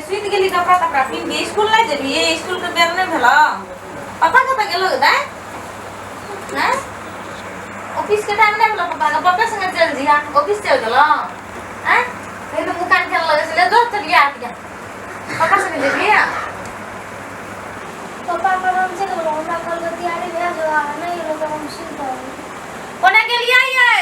सुति गेली कपड़ा तपड़ा पिन्ह के स्कूल नहि जेबही स्कूल के बेर नहि भेलौ पापा कतऽ गेलो दाइ हैं ऑफिस के टाइम नहि भेलौ पापा के पापा संगे चलि जइहा ऑफिस चलि गेलौ हैं नहीं तो मुँह कान खेल लगे छलै दोस्त चलिया आके पापा संगे जेबही पापा पर हम चलि गेलहुँ हमरा कहलकै तैयारी भए जो आ नहि एलहुँ तऽ हम सुति रहलहुँ कोना गेलियै यै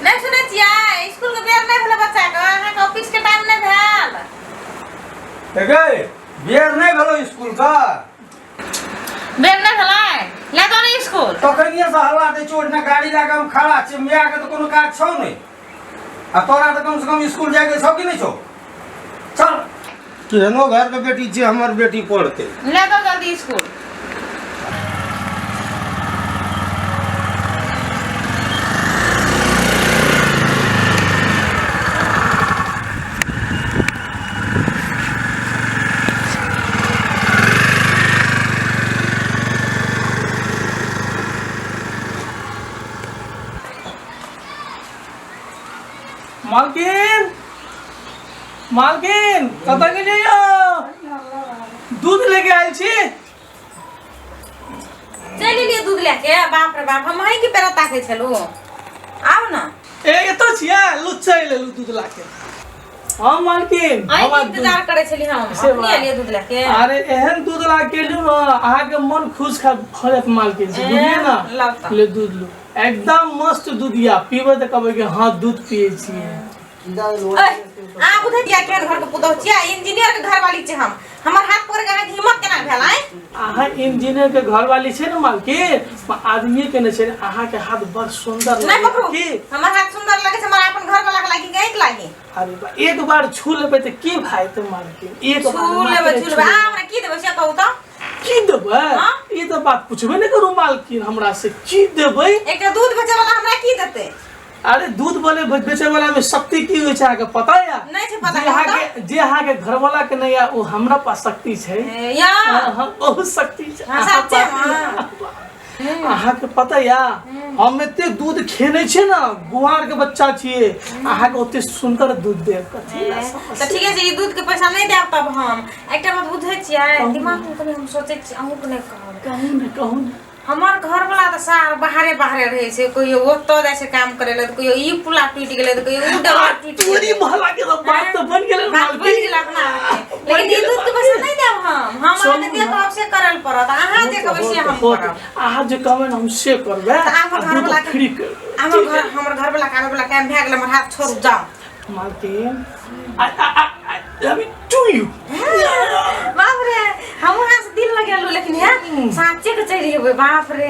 नहि सुनै छियै स्कूल के बेर नहि भेलै बच्चा के अहाँके ऑफिस के टाइम नहि भेल गै बेर नहि भेलौ स्कूल का बेर नहि भेलै ले जाउ ने स्कूल तखनिए से हल्ला दै छौ ओहिठिना गाड़ी लए कऽ हम खड़ा छियै मायके तऽ कोनो काज छौ नहि आ तोरा तऽ कमसँ कम स्कूल जाइके छौ कि नहि छौ चल केहनो घरके बेटी छै हमर बेटी पढ़तै ले जाउ जल्दी स्कूल मालकिन मालकिन कतऽ गेलियै यौ दूध लेके आयल छी चलि एलियै दूध लए के बाप रे बाप हम अहीं के पेरा ताकै छलहुँ आउ ने ए एतऽ छियै लू चलि एलू दूध लाके हाँ मालकिन अहीं हमरा के इंतजार करै छली हम से अपने बात। एलियै दूध लए के अरे एहन दूध ला के लू ने अहाँके मन खुश भऽ जायत मालकिन से ए, बुझलियै लाउ ने तऽ। ले दूध लू एकदम मस्त दूध या पीबै तऽ कहबै कि हाँ दूध पियै छियै अहाँ बुझै छियै केहन घरके पुतोहु छियै इंजीनियर के घरवाली छियै हम हमर हाथ पकड़ि के अहाँके हिम्मत केना भेल आँय अहाँ इंजीनियर के घरवाली छै ने मालकिन आदमी के नहि छै अहाँ के हाथ बड़ सुंदर नहि लगैया। पकड़ू की हमर हाथ सुंदर लगै छै हमर अपन घरवाला के लागी कि लागी अरे बा, एक बार छू लेबै तऽ की भाई तऽ मालकिन एक बार छू लेबै मात्र छू लेबै अहाँ हमरा की देबै से कहू तऽ की देबै हाँ? ई तऽ बात पूछबे नहि करू मालकिन हमरा से की देबै एकटा दूध बेचै वाला हमरा की देतै अरे दूध वाले बेचे वाला में शक्ति की होइ छै अहाँके पता या नहि छै पता, जे अहाँके जे अहाँके घरवाला के नहि या ओ हमरा पास शक्ति छै ए, या हाँ, हाँ, बहुत शक्ति छै हाँ, अहाँ सच्चे पास- अहाँके पता या हम एते दूध खेने छियै ने गुआर के बच्चा छियै अहाँके ओते सुंदर दूध देब कथी ला तऽ समस्या? ठीके छै ई दूध के पैसा नहि देब तब हम एकटा बात बुझै छियै दिमाग मे कनि हम सोचै छियै अहूँके नहि कहब कहू ने कहू ने हमर घरवला तऽ सार बाहरे बाहरे रहै छै कहियो ओतऽ जाइ छै काम करै लए तऽ कहियो ई पुला टूटि गेलै तऽ कहियो उ डबा टूटि तोरी गेलै भला के तऽ बात तऽ बनि गेलै बात बनि गेल अपना हाथे। लेकिन ई दूध के पैसा नहि देब हम हम अहाँके जे कहब से करल पड़त अहाँ जे कहबै से हम करब अहाँ जे कहबै ने हम से करबै तऽ हमर आ दूध घरवला के फ्री करबै हमर घर हमर घरवला के आबैवला टाइम भए गेलै हमर हाथ छोड़ू जाउ मालकिन I I I love you to you. बाप रे हम वहाँ से दिल लगेलू लेकिन हे साँचे के चलि जेबै बाप रे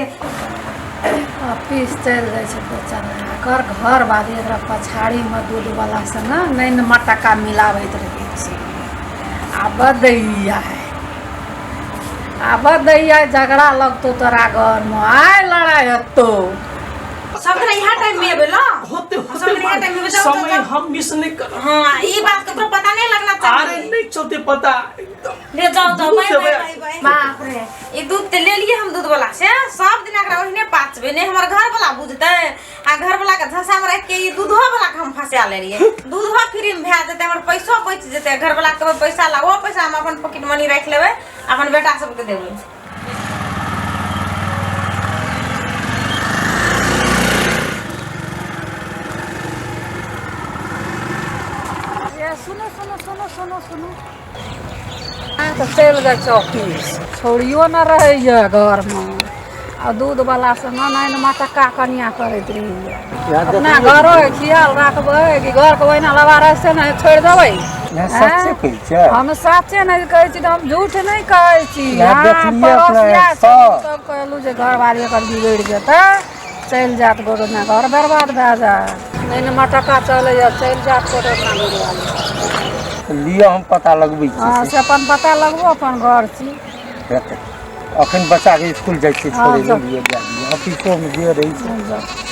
ऑफिस चलि जाइ छै बेचारा एकर घर बारी एकरा पछाड़ीमे दूधवला से ने नहि ने मटक्का मिलाबैत रहै छै आब दैया है आब दैया झगड़ा लगतौ तोरा घरमे आइ लड़ाइ हेतौ सब दिन इएह टाइम में एबै ल होते सब होते दिन इएह टाइम में एबै, जाउ, जाउ, समय जाउ। हम मिस नहीं करब हाँ ई बात ककरो पता नहीं लगना अरे चाहिए नहीं चलते पता एकदम ले जाओ जाओ दूध बाय से बाय बया- बाय बाय बाप रे ई दूध ते ले लिए हम दूध वाला से सब दिन एकरा ओहिने पाचबे नहीं हमर घर वाला बुझते आ घर वाला के झसा में रख के ई दूधो वाला के हम फंसा ले रहिए दूधो फ्री में भए जेते हमर पैसो बचि जेते घर वाला के पैसा ला ओ पैसा हम अपन पॉकेट मनी राखि लेबै अपन बेटा सबके देबै ये सुनो सुनो सुनो सुनो सुनो तऽ चलि जाइ छै ऑफिस छौड़ियो ने रहैए घरमे आ दूधवला से ने ने मटक्का कनिया करैत रहैए अपना घरो खियाल राखबै कि घरके ओहिना लबारा से ने छोड़ि देबै सच्चे कहै छियै हम साचे नहि कहै छी तऽ हम झूठ नहि कहै छी यहाँ हाँ, देखलियै अपना पड़ोसिया आँखिसँ। छै, सब कहलहुँ जे घरवाली एकर बिगड़ि जेतै चलि जायत गोरो ने घर बर्बाद भए जायत नहि ने मटक्का चलैए चलि जायत गोरो अपना घरवाली लिअ हम पता लगबै छी हँ से अपन पता लगबो अपन घर छी हेतै अखन बच्चाके स्कूल जाइ छियै हँ, छोड़ै लए जाउ। लिए जा दियौ ऑफिसोमे जे रहै छै जाउ।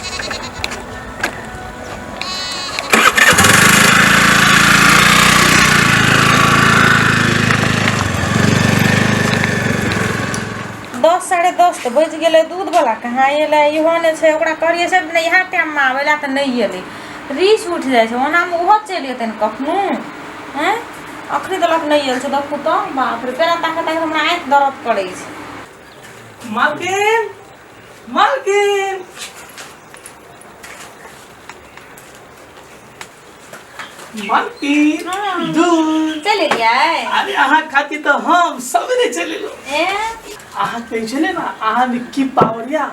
दस साढ़े दस तऽ बजि गेलै दूधवला कहाँ एलै इहो नहि छै ओकरा कहलियै सब दिना इएह टाइममे आबै लए तऽ नहि एलै रीस उठि जाइ छै ओनामे ओहो चलि एतै ने कखनो आँय अखनी तलक नहि आयल छै। देखू तऽ, बाप रे, पेड़ा ताके ताके हमरा आँखि दर्द करै छै। मालकिन, मालकिन, मालकिन, दूध। चलि एलियै? अरे, अहाँ खातिर तऽ हम सवेरे चलि एलहुँ। ए। अहाँ कहै छलै ने अहाँमे की पावर या,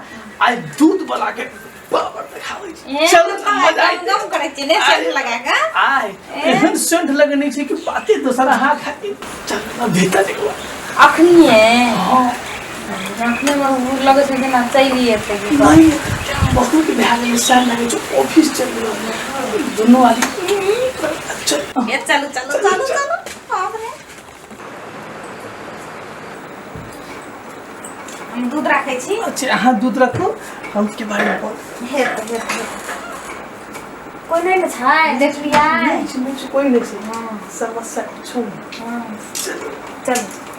आइ दूध वाला के पावर देखाबै छी। ए, चलू ने, मजा गम आयतै। गम करै छियै ने सेंट लगा कऽ। आइ एहन सेंट लगने छै कि बाते दोसर। अहाँ खातिर चलू ने भीतर एक बार। अखनिए? हाँ। अखने हमर हुर लगै छै जेना चलि एतै की कहू। नहीं, बहुत भए गेलै, सैर लगै छै। ऑफिस चलि गेलहुँ दुनू आदमी, चल। ए, चलू चलू चलू चलू। बाप रे, हम दूध राखै छी। अच्छा, अहाँ दूध रखू, हम के बारे में बोल हेतै हेतै हेतै। कोइ नहि ने छै, देखलियै? नहि छै, नहि छै, कोइ नहि छै। समस्या कुछो नहि। चलू। चलू।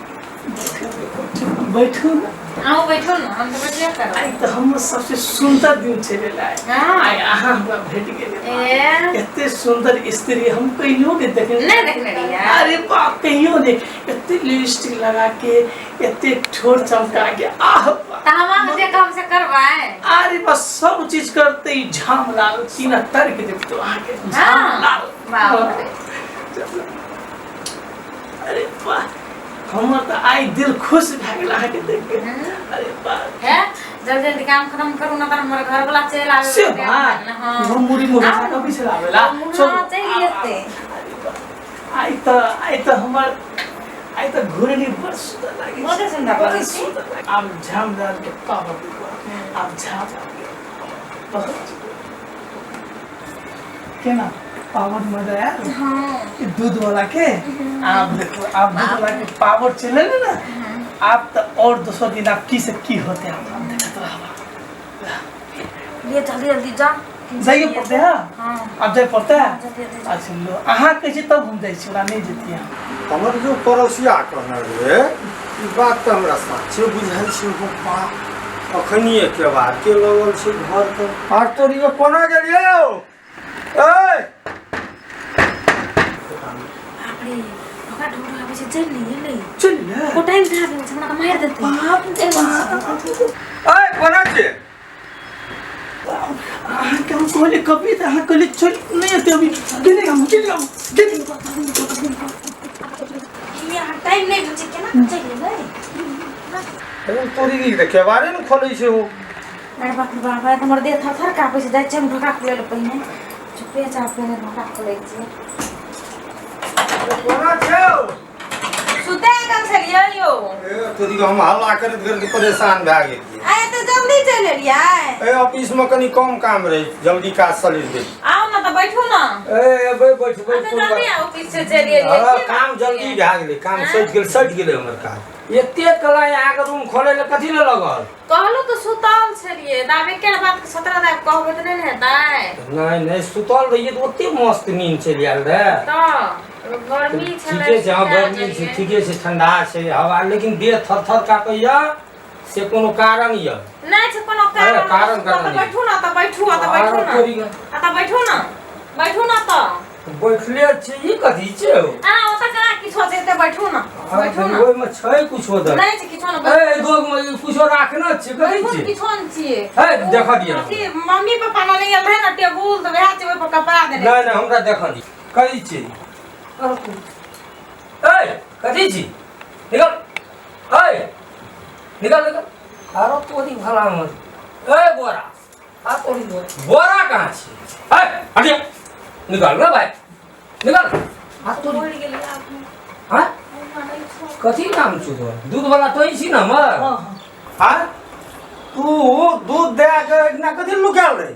बैठू ने। अहूँ बैठू ने, हम तऽ बैठबे करब। आइ तऽ हमर सबसे सुन्दर दिन छलै आइ। हाँ। आइ अहाँ हमरा भेट गेलै। ए। एते सुन्दर स्त्री हम कहियो नहि देखने। नहि देखने रहियै? अरे बाप, कहियो नहि। एते लिपस्टिक लगा के, एते ठोर चमका के, आह बाप। तऽ हम अहाँके जे कहब से करबै? अरे बस, सब चीज करते ही झाम लाल सीना तर के देखतो अहाँके झाम लाल। बाप रे। अरे वाह, हमर तऽ आइ दिल खुश भए गेल अहाँके देख के। अरे वाह। हे, जल्दी जल्दी काम खत्म करू ना तऽ हमर घरवला चलि आबै। से बात। हाँ। हम मुड़ी मुड़ी कभी से आवेला। हाँ, चलि एतै। अरे वाह, आइ तऽ हमर आइ तऽ घुरनी बड़ सुन्दर लागै छै। बहुते सुन्दर बड़ लागै छै। सुन्दर लागै। आब झाम डाल के पावर देखो, आब झाम डाल के बहुत केना पावर मजा आयल। हाँ। ई दूध वाला के आब देखो, आब दूध वाला के पावर चले ने ना, आब तऽ और दोसर दिन आब की से की होते, आब हम देखत रहबा। लिए, जल्दी जल्दी जा। जाइए पड़ते है। हाँ। आब जाय पड़ते है। जल्दी जल्दी जा। अच्छा लो, अहाँ कहै छी तब हम जाइ छी, ओकरा नहि जेतियै हम। हमर जो पड़ोसिया कहने रहे, ई बात तऽ हमरा साचे बुझाइ छै हो। बा, अखनिए केबाड़ के लगल छै घर पर। आर तोरी कोना गेलियै यौ? ए। बाप रे, ओकरा ढूंढ आबै छै, चलि एलै। चल ने। ओ टाइम खराब भेल छै, हमरा तऽ मारि देतै। बाप रे बाप। ए, कोना छै? अहाँके हम कहलियै कभी तऽ अहाँ कहलियै चल नहि एतै अभी। गेलै हम, गेलै हम, गेलै। ई अहाँ टाइम नहि भेल छै, केना चलि एलै? ए, तोरी ई तऽ केबाड़े ने खोलै छै ओ। अरे बाप रे बाप, आइ तऽ हमर देह थर थर काँपै छै। जाइ छियै हम ढोका खोलै लए पहिने। चुपे चाप पहिने ढोका खोलै छियै। कोना छै यौ? सुते गेल छलियै यौ। ए, तोरी हम हल्ला करैत करैत परेशान भए गेलियै। आइ तऽ जल्दी चलि एलियै। ए, ऑफिस में कनी कम काम रहे, जल्दी काज सलटि गेल। आउ ने तऽ बैठू ने। ए, एबै, बैठबै। अच्छा, जल्दी ऑफिस से चलि एलियै। हाँ, की काम बात जल्दी छियै? भए गेलै, काम आँय? सटि गेल, सटि गेलै हमर काज। एते कला अहाँके रूम खोलै लए कथी लए लगल? कहलहुँ तऽ सुतल छलियै, तऽ आब एके बात के 17 दाब कहबै तऽ नहि ने हेतै। नहि नहि, सुतल रहियै तऽ ओते मस्त नींद चलि आयल रहे। तऽ गर्मी छलै। ठीके छै, हँ। सुता गर्मी छै। गेलियै। ठीके छै, ठंडा छै हवा, लेकिन देह थर थर काँपैया, से कोनो कारण यऽ? नहि छै कोनो अरे, कारण। कारण तऽ कारण बैठू ने तऽ बैठू, आ तऽ बैठू आरो ने। तोरी के। आ तऽ बैठू ने, बैठू ने तऽ। बैठले छै, ई कथी छै हौ? अहाँ ओतऽ केना किछो छै? एते बैठू ने, बैठू ने। ओहिमे छै कुछो दर। नहि छै किछो ने। ए, दोग में कुछो राखना छै, कथी बैठू ने, छै? किछो नहि छियै। हे, देखऽ दिअ। अथी मम्मी पापा ने गेल रहै ने टेबुल, तऽ वएह छै, ओहि पर कपड़ा देने। नहि नहि, हमरा देखऽ दिअ, कथी छै? ए, कथी छी? निकल, ए, निकल निकल। आरो तोरी भला मत। ए बोरा, आ तोरी बोरा, बोरा कहाँ छी? ए, हटिया, निकल ना भाई, निकल। आ तोरी। पड़ि गेलै आब। हाँ, कथी नाम छौ तोहर? दूध वाला तोही छी ने हमर? हाँ। हाँ, तू दूध दे के इतना कथी लुकायल रही?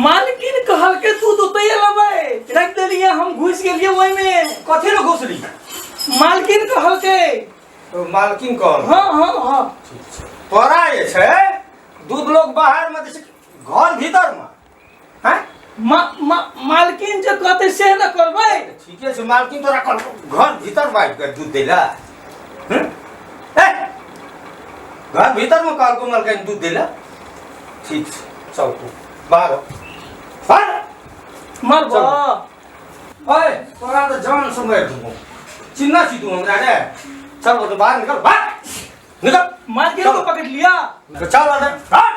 मालकिन कहलकै दूध ओतैये लेबै, रख देलियै, हम घुसि गेलियै ओहिमे। कथी लए घुसली? मालकिन कहलकै। तो मालकिन कहल? हाँ हाँ हाँ। तोरा जे छै दूध लोग बाहर में दै छै, घर भीतर में? हैं? मा, मा, मालकिन जे कहतै से ने करबै। ठीके छै, मालकिन तोरा कहलको घर भीतर में आबि के दूध दै ला? हम्म? ए, घर भीतर में कहलको मालकिन दूध दै ला? ठीक छै, चल तू बाहर हो। बाहर। मारबो? ओए तोरा तऽ जान से मारि देबौ। चिन्ह छी तू हमरा रे? चल ओतऽ बाहर निकल, बाहर निकल। मालकिन को पकड़ लिया। तो चल अंदर, हट।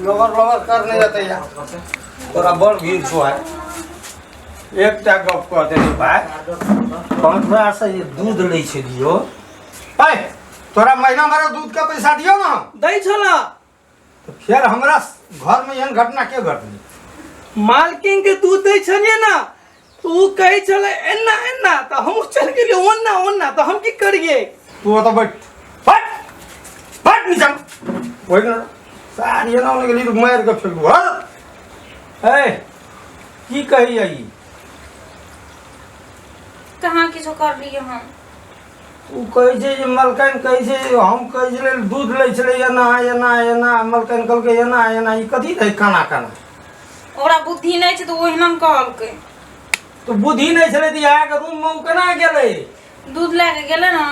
लवर लवर कर नहीं जाते यार, तोरा बड़ भीड़ छो है। एकटा गप कह देली भाई, पाँच से जे दूध लै छलियो, ऐ तोरा महीना भर दूध के पैसा दियो ना? दै छला। तऽ फेर हमरा घर में एहन घटना के घटली? मालकिन के दूध दै छलियै ना तऽ ओ कहै छलै एना एना, तऽ हमहूँ चलि गेलियै ओन्ना ओन्ना, तऽ हम की करियै? तू ओतऽ बैठ, बैठ बैठ नीचा ओहि ने सारी एना ओना गेली तऽ मारि के फेकू। हर ऐ की कहैया ई? कहाँ किछो करलियै हम। ओ कहै छै जे मलकाइन कहै छै, हम कहै छलै दूध लै छलै एना एना एना, मलकाइन कहलकै एना एना। ई कथी रहै काना काना? ओकरा बुद्धि नहि छै तऽ ओहिना कहलकै। तऽ बुद्धि नहि छलै तऽ अहाँके रूममे ओ केना गेलै? दूध लए कऽ गेलै ने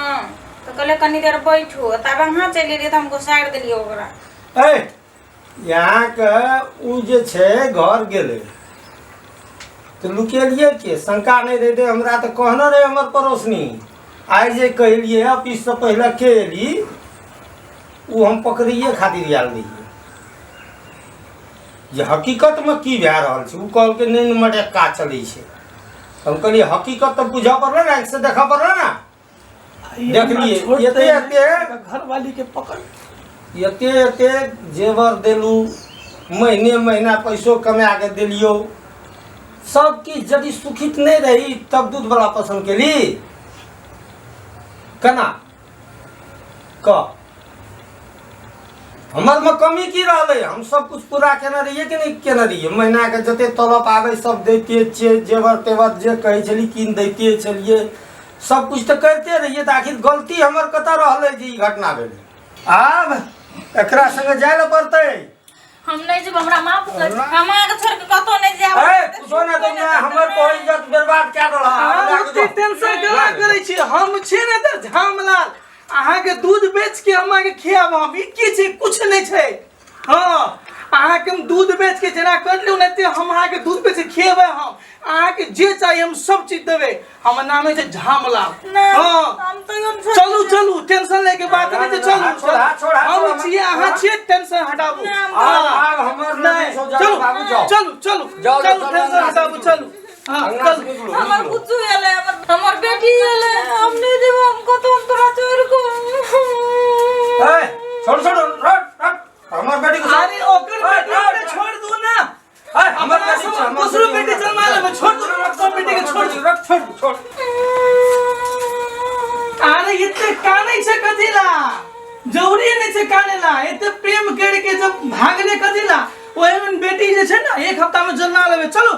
तऽ कहलै कनी देर बैठू, तब अहाँ चलि एलियै तऽ हम घुसारि देलियै ओकरा। ए यहाँके ओ जे छै घर गेलै तऽ लुकेलियै के शंका नहि रहै हमरा, तऽ कहने रहै हमर पड़ोसनी आइ जे कहलियै ऑफिससँ पहिले के एली, ओ हम पकड़ैए खातिर आयल रहियै जे हकीकतमे की भए रहल छै। ओ कहलकै नहि मटक्का चलै छै। हम कहलियै हकीकत तऽ बुझऽ पड़लै ने, आँखिसँ देखऽ पड़लै ने। देखलियै एते एते घरवाली के पकड़ एते एते जेवर देलू, महीने महीना पैसो कमा के देलियो, सब किछु, यदि सुखित नहि रही तब दूधवला पसन्द केली केना? कह हमरमे कमी की रहलै? हम सब कुछ पूरा केने रहियै कि नहि केने रहियै? महीनाके जते तलब आबै सब दैते छियै, जेवर तेवर जे कहै छली कीन दैते छलियै, सब कुछ तऽ करिते रहियै, तऽ आखिर गलती हमर कतऽ रहलै जे ई घटना भेलै? आब एकरा संगे जाय लए पड़तै। हम नहि जेब, हमरा माफ कर, हम अहाँके छोड़ि कऽ कतहु नहि जायब। ए कुछो नहि तो हमर तो इज्जत बर्बाद कए देलह। अहाँ ओते टेंशन केना करै छी? हम छी ने तऽ झामलाल, अहाँके दूध बेच के हम अहाँके खियाब। हम ई की छै? कुछ नहि छै। हँ, अहाँके हम दूध बेच के जेना कर लियौ ने, ते हम अहाँके दूध बेच के खियेबै। हम अहाँके जे चाही हम सब चीज देबै। हमर नाम छै झामलाल। नहि, हँ, हम तैयो नहि छोड़ि चलू चलू, टेंशन लैके बात नहि छै, चलू। हाथ छोड़, हाथ छोड़, हाथ हम छोड़। छियै, अहाँ छियै, टेंशन हटाबू। नहि, हम आब आब हमर नहि, नजर से चलू बाबू जाओ। चलू चलू। जाओ, चलू, जाओ, टेंशन अंगना से हटाबू, निकलू। चलू। हँ, अंगना से चलू। निकलू, हमर निकलू। बुच्चू एलै, हमर हमर बेटी एलै, हम नहि जेबै, हम कतहु, हम तोरा छोड़ि कऽ। ए छोड़ छोड़, रट रट, हमर बेटी को छोड़। अरे ओकर बेटी के छोड़ दू ना। ए हमर हमरा बेटी सब छै, हमर दोसरो बेटी जन्मा लेबै, छोड़ दू सब बेटी के, छोड़ दू। रख, छोड़ छोड़। अरे एते कानै छै कथी ला? जरूरी नहि छै काने ला। एते प्रेम करके जब भागले कथी ला? ओहे में बेटी जे छै ना, एक हफ्ता में जन्मा लेबै। चलू।